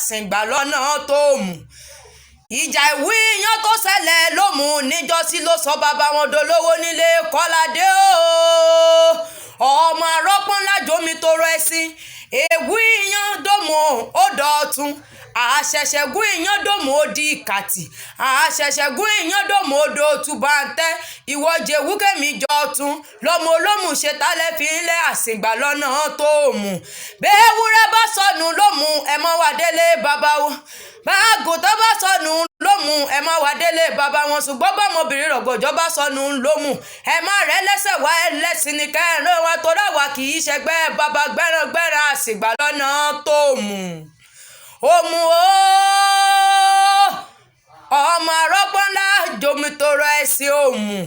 Àsìngbà lọ́nà tó mú. Ìjà ìwú iyán tó ṣẹlẹ̀ lómù níjọ́sí ló sọ bàbá wọn dolówó nílé Kọ́ládé o. Ọmọ arọ́pọ́n lájomi tó rọ ẹṣin, èwú iyán dòmù ó dọ̀tun, àṣẹ̀ṣẹ̀gún iyán dòmù ó di ìkàtì, àṣẹ̀ṣẹ̀gún iyán dòmù ó dòtú bàǹtẹ́, ìwọ jẹ̀wú kẹ́mi jọ tún lọ́mọ olómù ṣe tálẹ̀ fi ń lé Àsìngbà lọ́nà tó mú. Bẹ́ẹ̀wúrẹ́ bá sọnù lómù, ẹ̀ mọ́ wà délé bàbá wọn. Báàgùntàn bá sọnù lómù, ẹ má wá délé bàbá wọn. Ṣùgbọ́n bọ́mọbìnrin rọ̀gbọ̀jọ́ bá sọnù lómù, ẹ má rẹ́ lẹ́sẹ̀ wá, ẹlẹ́sìn ní kẹrin wa, tó dá wa kì í ṣẹgbẹ́ bàbá gbẹ́rangbẹ́ran. Àsìngbà lọ́nà tó mú òmù o, ọmọ arọ́gbọ́n ńlá jomitoro ẹ̀sìn òmù.